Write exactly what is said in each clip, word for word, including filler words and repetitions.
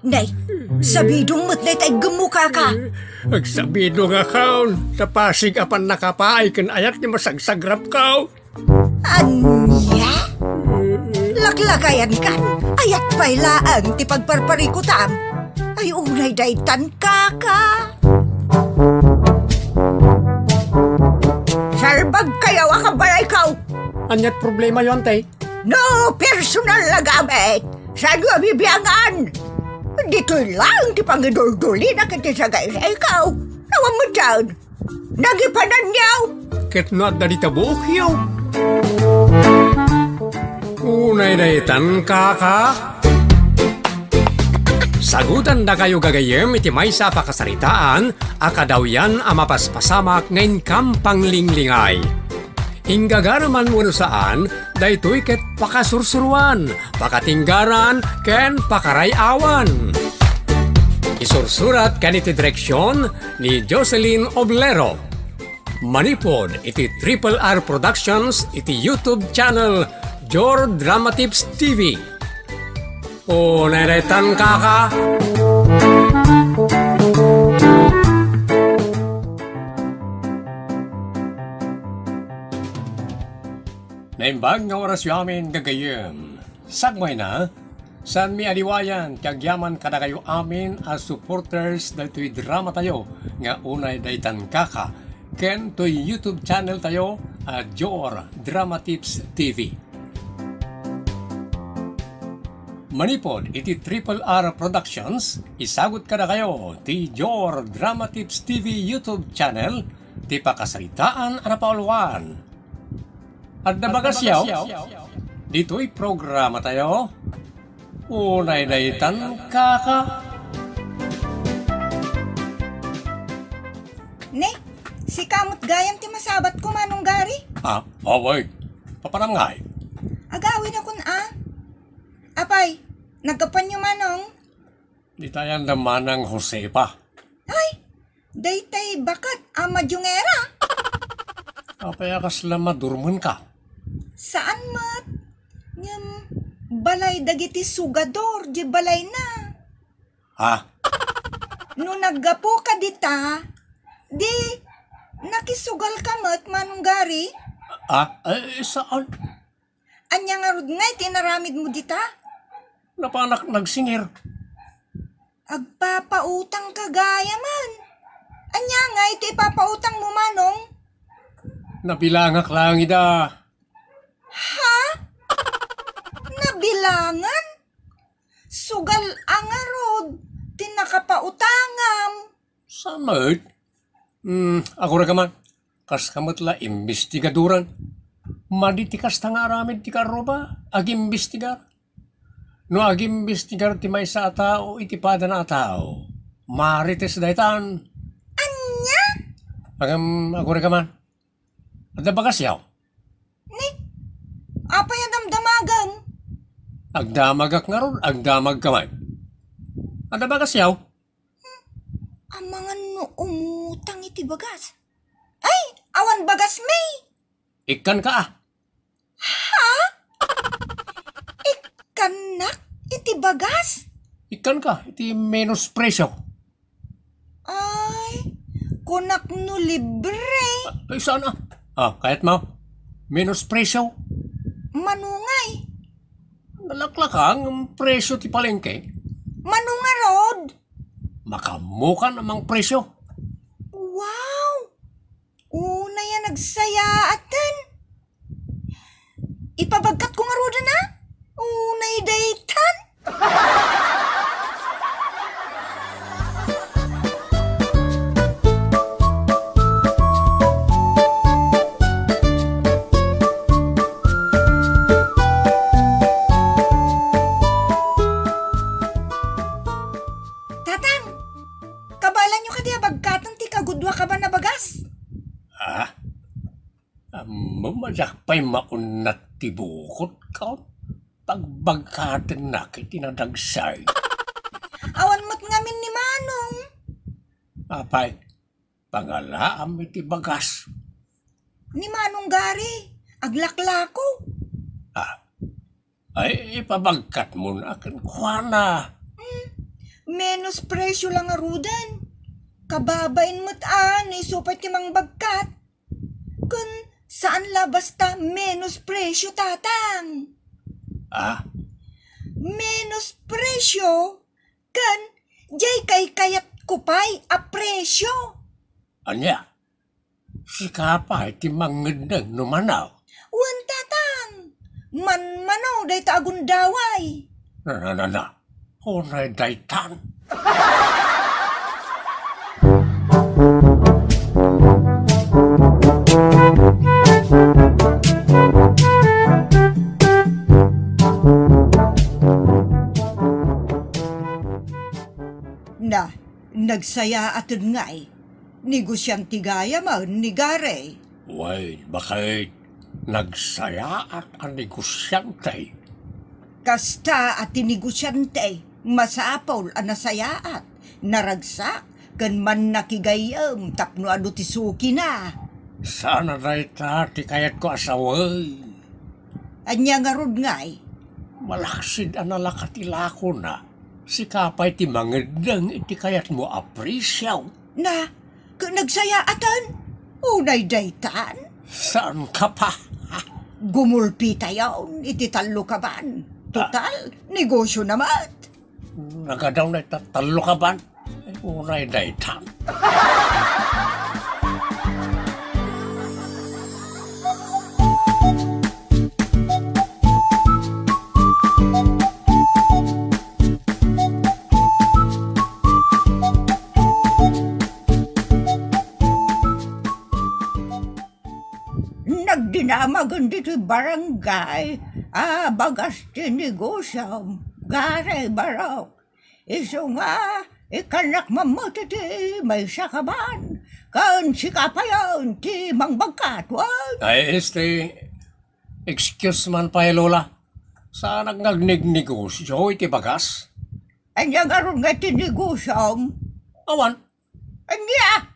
Nay, sabidong met dayta iggemmo, kaka. Agsabidongakon, ta pasig a pannakapaay ken ayat nga masagsagrapko. Ania? Laklakayankan, ayat pay laeng ti pagparparikutam. Ay, unay daytan, kaka. Salbagkayo a kabalayko. Ania't problemayo, ante? No personal a gamit, saanyo a bibiangan? Ditoy laeng ti pangiduldulina ket ti sagaysayko. Awan met dayta. Nagipananyo. Ket no adda dita buokyo. Unay daytan, kaka. Sagutandakayo gagayyem iti maysa a pakasaritaan a kadawyan a mapaspasamak nga inkam panglinglingay. Inggagaraman wenno saan, daytoy ket pakasursuroan, pakatinggaran, ken pakaray-awan. Isursurat ken iti direksion ni Jocelyn Oblero. Manipud iti Triple R Productions iti YouTube channel Jor Drama Tips T V. Unay daytan, kaka. Naimbag nga orasyo amin, gagayyem. Sagmayna, saanmi a liwayan ti agyaman kadakayo amin a supporters daytoy dramatayo nga Unay Daytan, Kaka, ken toy YouTube channeltayo a Jor Drama Tips T V. Manipud iti Triple R Productions, isagut kadakayo ti Jor Drama Tips T V YouTube channel, ti pakasaritaan a napauluan. Adda bagasyo? Ditoy programatayo, Unay Daytan, Kaka. Ne, sika met gayam ti masabatko, Manong Gary? Ah, awan. Papanam ngay? Agawidakon a. Apay, naggapuanyo, Manong? Ditayan da Manang Josefa. Ay, daytay baket a madiongera. Apay a kasla madurmenka? Saan met. Ngem balay dagiti sugador di balayna. Ha? No naggapuka dita, di nakisugalka met, Manong Gary? Ah, eh, saan? Ania ngarud ngay ti inaramidmo dita? Napanak nagsingir. Agpapautangka gayamen. Ania ngay ti ipapautangmo, Manong? Nabilangak laeng ida. Ha? Nabilangan? Sugal a ngarud ti nakapautangam. Saan met? Hmm, agurayka man. Kaska met la imbestigadoran. Madi ti kasta nga aramid ti kaarruba, agimbestigar. No agimbestigar ti maysa a tao iti padana a tao, marites daytan. Ania? Agam, agurayka man. Adda bagasyo? Ni, apay a damdamagam? Agdamagak ngarud, agdamagka man. Adda bagasyo? Amangan no umutang iti bagas. Ay, awan bagasmi. Ikkanka a. Ha? Ikkannak iti bagas? Ikkanka iti menos presyo. Ay, kunak no libre. Ay, saan a? Ah, kayatmo? Menos presyo. Manungay. Nalaklakang presyo ti palengke. Manungarod. Makaammokan a mangpresyo. Wow! Unay a nagsayaaten. Ipabagkatko ngaruden a? Unay daytan. Tatang, kabaelanyo kadi a bagkaten ti kagudua kaban a bagas? Ah? Ammom a diak pay maunat ti bukodko. Pagbagkatennak iti nadagsay. Awan met ngamin ni Manong. Apay, pangalaam iti bagas. Ni Manong Gary, aglaklako. Ah, ay, ipabagkatmon a kenkuana. Hmm, Menos presyo la ngaruden. Kababain met a no isu pay ti mangbagkat. Ken saan la basta menos presyo, Tatang. Ah? Menos presyo ken diay kaikayatko pay a presyo. Ania? Sika pay ti mangngeddeng no mano? Wen, Tatang. Manmano dayta a gundaway. Na, na, na, na. Unay daytan. Na, nagsayaaten ngay. Negosiante gayamen ni Gary. Wen, baket, nagsayaat a negosiante. Kasta a ti negosiante, masapul a nasayaat, naragsak, ken mannakigayyem tapno adu ti sukina. Saan a dayta ti kayatko a sawen. Ania ngarud ngay? Malaksid a nalaka ti lakona, sika pay ti mangeddeng iti kayatmo a presyo. Na, ket nagsayaatan? Unay daytan? Saan ka pa? Gumulpitayon iti tallo kaban. Total, negosyo na met. Nagadaw na ita tallo kaban. Unay daytan. Nagdinamagen ditoy barangay a bagas ti negosiom, Gary Barok. Isu nga, ikkannak mammet iti maysa kaban, ken sika payen ti mangbagkat, wen? Ay, este, excuse man pay, Lola. Saanak nga agnegnegosio iti bagas? Ania ngarud nga iti negosiom? Awan. Ania?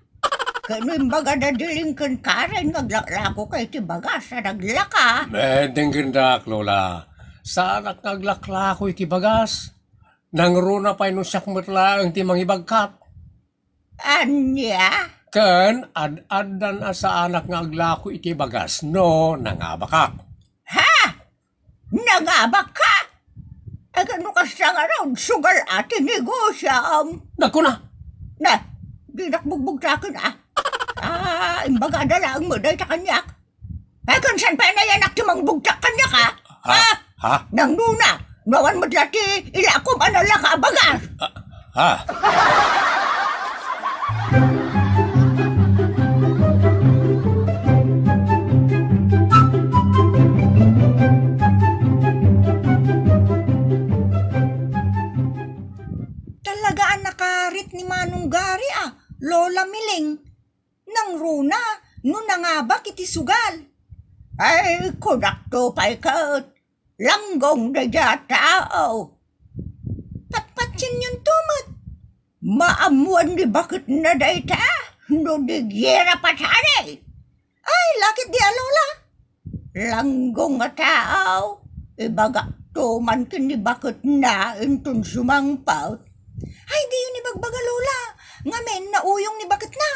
Ket no imbagada diling ken Karen nga aglaklako ka iti bagas a naglaka? Met, denggendak, Lola. Saanak nga aglaklako iti bagas. Nangruna pay no siak met laeng ti mangibagkat. Ania? Ken ad-addan a saanak nga aglako iti bagas no nangabakak. Ha? Nangabak ka? Ay, ket no kasta ngarud, sugal a ti negosiom. Nagkuna. Na, dinak bugbugtaken, a. Ah, imbagada laeng met dayta kaniak. Ay, ken saan pay nayanak ti mangbugtak kaniak, a? Ha? Ah, ha? Nangruna, no awan met la ti ilakom a nalaka a bagas. Ah, Ha? Talaga a nakarit ni Manong Gary a, Lola Miling. Nangruna no nangabak iti sugal. Ay, kunakto pay ket, langgong daydiay a tao. Patpatiennonto met. Maammoan ni baketna dayta no di gera patani. Ay, lakit di a Lola. Langgong a tao, ibagakto man ken ni baketna inton sumangpet. Ay, diyon ibagbaga, Lola, ngamin nauyong ni baketna.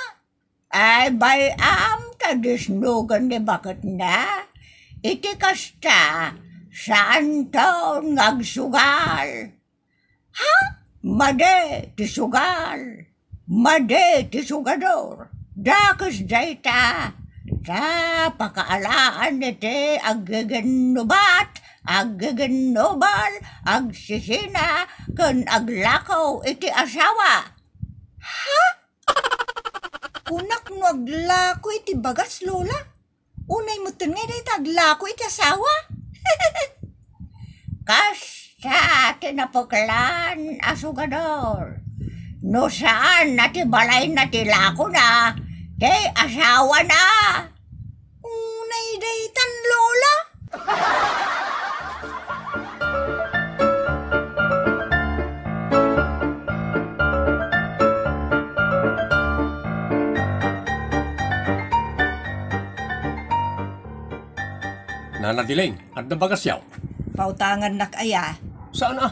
Ay, bay-am ta disnogen ni baketna. Iti kasta, saanton nga agsugal. Ha? Madi ti sugal. Madi ti sugador. Dakes dayta. Ta pakaalaan iti aggegennubat, aggegennubat, agsisina, ken aglako iti asawa. Ha? Kunak no aglako iti bagas, Lola? Unay metten ngay dayta aglako iti asawa? Kasta ti napeklan a sugador. No saan a ti balayna ti lakona, ti asawana. Unay daytan, Lola? Nana Dileng, adda bagasyo? Pautangannak aya? Saan a?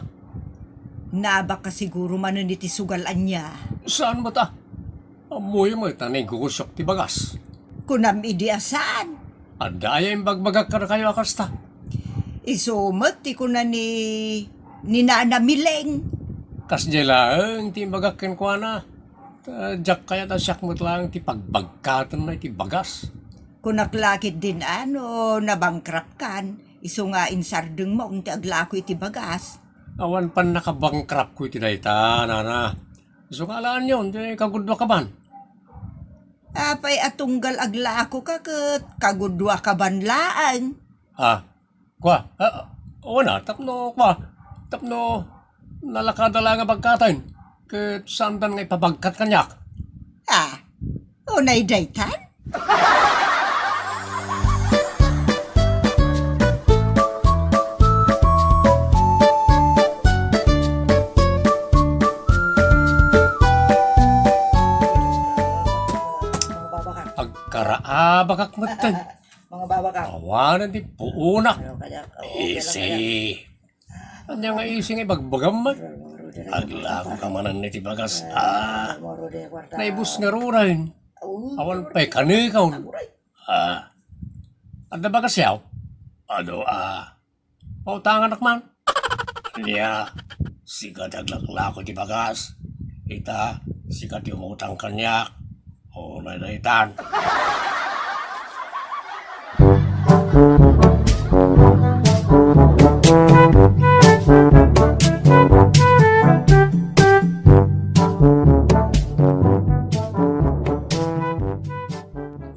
Nabaka siguro manen iti sugal ania. Saan met a? Ammoyo met a negosiok ti bagas. Kunam idi a saan? Adda aya imbagbagak kadakayo a kasta? Isu met ti kuna ni, ni Nana Mileng. Kasdiay laeng ti imbagak kenkuana. Ta diak kayat a siak met laeng ti pagbagkatenna iti bagas. Kunak la ketdin a no nabankrupt kan, isu nga insardengmo ti aglako iti bagas. Awan pannakabankruptko iti dayta, nana. Isu nga alaenyo, ti kagudua kaban. Apay a tunggal aglakoka ket kagudua kaban laeng? Ah, kua, ah, wen a, tapno, kua, tapno nalakada la nga bagkaten, ket saanda nga ipabagkat kaniak. Ah, unay daytan? Agkaraabakak metten. Mga babakak. Awanen ti puonak. Ano kaya? Oo, okay lang kaya. Easy. Ania nga easy nga ibagbagam man? Aglako ka manen iti bagas. Ah, naibus ngaruden. Awan pay kanikaw. Ah, adda bagas yaw? Adu, ah, pautanganak man. Ania, sika ti aglaklako iti bagas. Ita, sika ti umutang kaniak. O, daytan.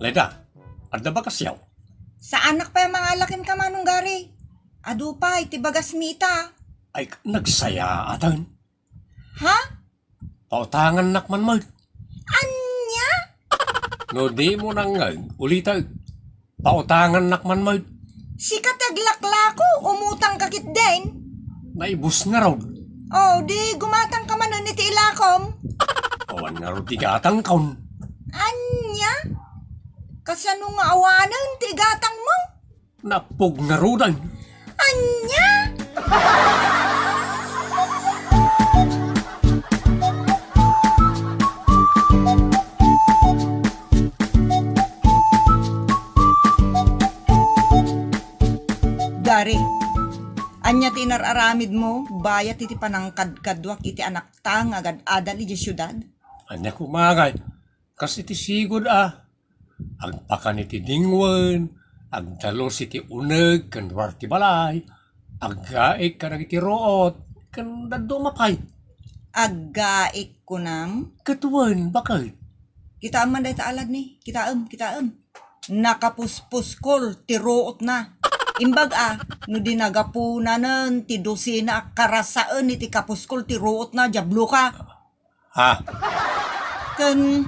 Leda, adda bagas yaw? Saanak pay a mangala kenka, Manong Gary. Adu pay ti bagasmi ita. Ay, nagsayaaten. Ha? Pautangannak man met. Ania? No dimo nangngeg, ulitek. Pautangannak man met. Sika ti aglaklako, umutangka ketdin. Naibus ngarud. O, di gumatangka manen iti ilakom. Awan ngarud ti gatangkon. Ania? Kasano nga awanen ti igatangmo? Napog ngaruden. Ania? Gary, ania ti inar-aramidmo bayat iti panangkadkaduak iti anakta nga agad-adal idiay siudad? Ania koma ngay, kas iti sigud a, agpakan iti dingwen, agdalus iti uneg ken ruar ti balay, aggaik kadagiti ruot, ken dadduma pay. Aggaik kunam? Ket wen, baket? Kitaem man dayta a ladni, kitaem, kitaem. Nakapuspuskol ti ruotna. Imbag a, no di nagapunanen ti dosina a karasaen iti kapuskol ti ruotna, diabloka. Ha? Ken,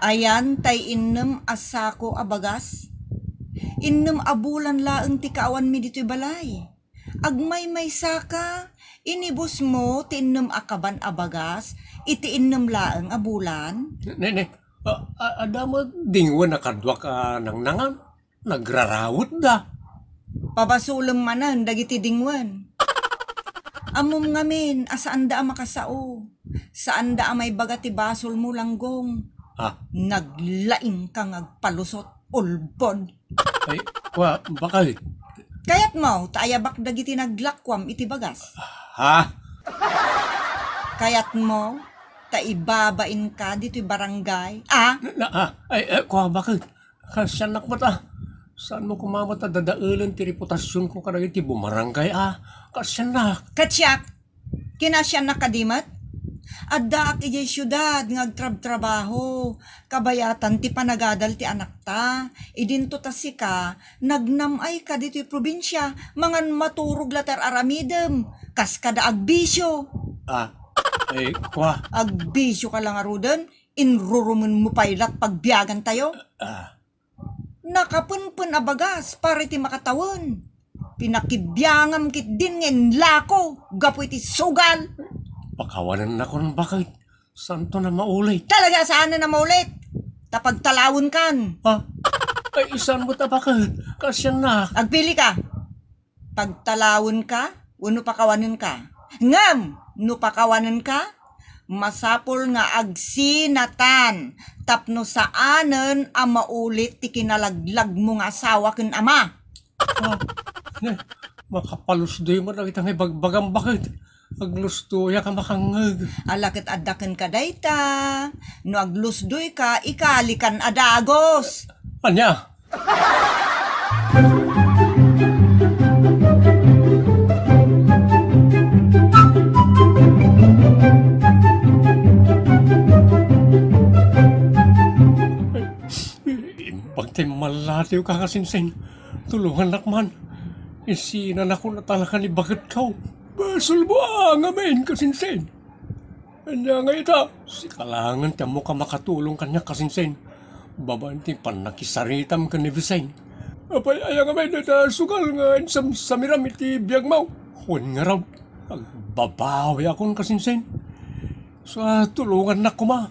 ayan tay innem a sako a bagas. Innem a bulan laeng ti kaawanmi ditoy balay. Agmaymaysaka, inibusmo ti innem a kaban a bagas iti innem laeng a bulan? Ne, ne, a, a, adda met dingwen a kaduak a nangnangan? Nagrarawetda. Pabasolem manen dagiti dingwen. Ammom ngamin a saanda a makasao. Saanda a maibaga ti basolmo, Langgong. Ha? Naglaingka nga agpalusot, ulbod. Ay, kua, baket? Kayatmo ta ayabak dagiti naglakuam iti bagas? Ha? Kayatmo ta ibabainka ditoy barangay, a? Na, na, ah, ay, eh, kua, baket? Kaasiannak met a. Saanmo koma met a dadaelen ti reputasionko kadagiti bumarangay a. Kaasiannak. Ket siak, kinaasiannak kadi met? Addaak idiay siudad nga agtrabtrabaho. Kabayatan ti panagadal ti anakta. Idinto ta sika, nagnam-ayka ditoy probinsia, mangan maturog la ti ar-aramidem. Kas kada agbisio. Ah, ay, kua. Agbisioka la ngaruden? Inrurumenmo pay la ti pagbiagantayo? Ah. Nakapenpen a bagas para iti makatawen. Pinakibiangam ketdin nga inlako gapu iti sugal. Pakawanennakon, baket? Saanton a maulit? Talaga, saanen a maulit. Ta pagtalawenkan. Ha? Ay, saan met a, baket? Kaasiannak. Agpilika. Pagtalawenka wenno pakawanenka? Ngem no pakawanenka, masapul nga agsinatan tapno saanen a maulit ti kinalaglagmo nga asawa ken ama. Ah, ne, makapalusdoy met dagita nga ibagbagam, baket. Aglustoyak a makangngeg. Ala ket adda kenka dayta. No aglusdoyka, ikalikan a dagus. Ania? Imbag ti mallatiwka, Kasinsin. Tulongannak man. Isinanakon a talakan ni baketko. Basolmo a ngamin, Kasinsin. Ania ngay ita? Sika laengen ti ammok a makatulong kaniak, Kasinsin. Babaen ti pannakisaritam ken ni Vicente. Apay aya ngamin dayta sugal nga insamsamiram iti biagmo? Wen ngarud, agbabawiakon, Kasinsin. Sa tulongannak koma.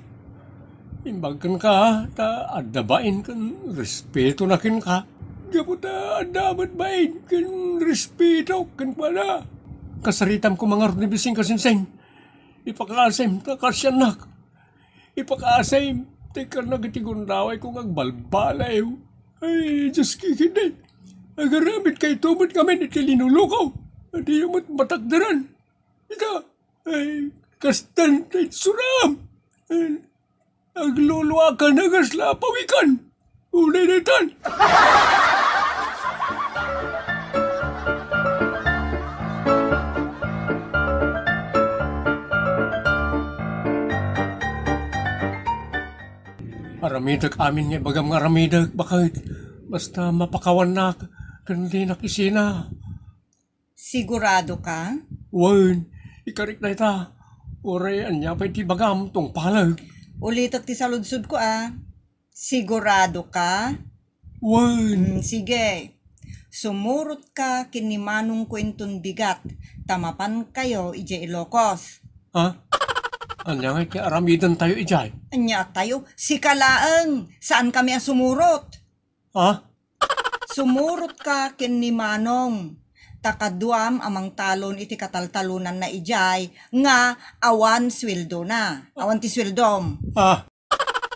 Imbag kenka, ta adda bain ken respetona kenka. Gapu ta adda met bain ken respeto kenkuana. Kasaritam koma ngarud ni Vicente, Kasinsin. Ipakaasem ta kaasiannak. Ipakaasem ta ikkannak iti gundawayko nga agbalbaliw. Ay, Diosko ketdi. Agaramidkayto met ngamin iti linuluko. Diyo met matakderan. Ita, ay, kastan ta itsuram. Ay, agluluakan a kasla a pawikan. Unay daytan. Aramidek amin nga ibagam nga aramidek, baket. Basta mapakawannak, ken dinak isina. Sigurado ka? Wen, ikarik dayta. Uray ania pay ti ibagam, tungpalek. Ulitek ti saludsodko, a. Sigurado ka? Wen. Hmm, sige. Sumurotka ken ni Manongko inton bigat, ta mapankayo idiay Ilocos. Ha? Ania ngay ti aramidentayo idiay? Ania tayo? Sika laeng, saankami a sumurot. Ha? Sumurotka ken ni Manong, ta kaduam a mangtalon iti kataltalonanna idiay nga awan suweldona, awan ti suweldom. Ah.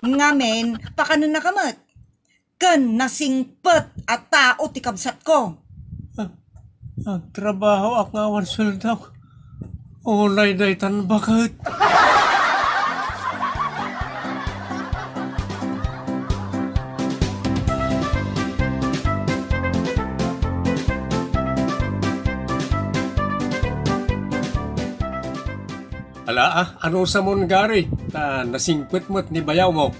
Ngamin, pakanennaka met. Ken nasingpet a tao ti kabsatko. Ah, agtrabahoak nga awan suweldok. Unay daytan, baket. Ala, ah, anusamon, Gary? Ta nasingpet met ni bayawmo.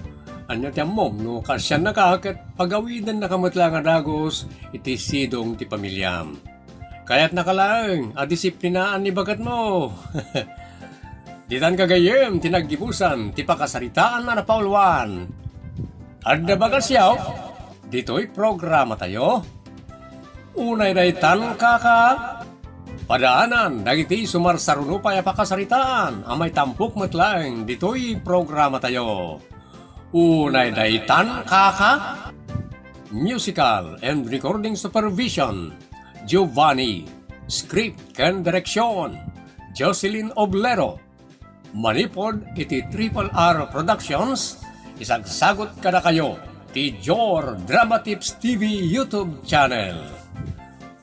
Ania ti ammom no kaasiannaka ket pagawidennaka met laeng a dagus iti sidong ti pamiliam. Kayatnaka laeng a disiplinaan ni baketmo. Ditan gagayyem ti naggibusan ti pakasaritaan a napauluan. Adda bagasyo, ditoy programatayo. Unay daytan, kaka. Padaanan dagiti sumarsaruno pay a pakasaritaan a maitampok met laeng ditoy programatayo. Unay daytan, kaka. Musical and recording supervision, Giovanni. Script ken direksyon, Jocelyn Oblero. Manipud iti Triple R Productions, isagsagut kadakayo ti Jor Drama Tips T V YouTube channel.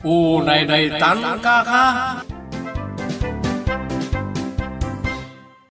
Unay daytan, kaka.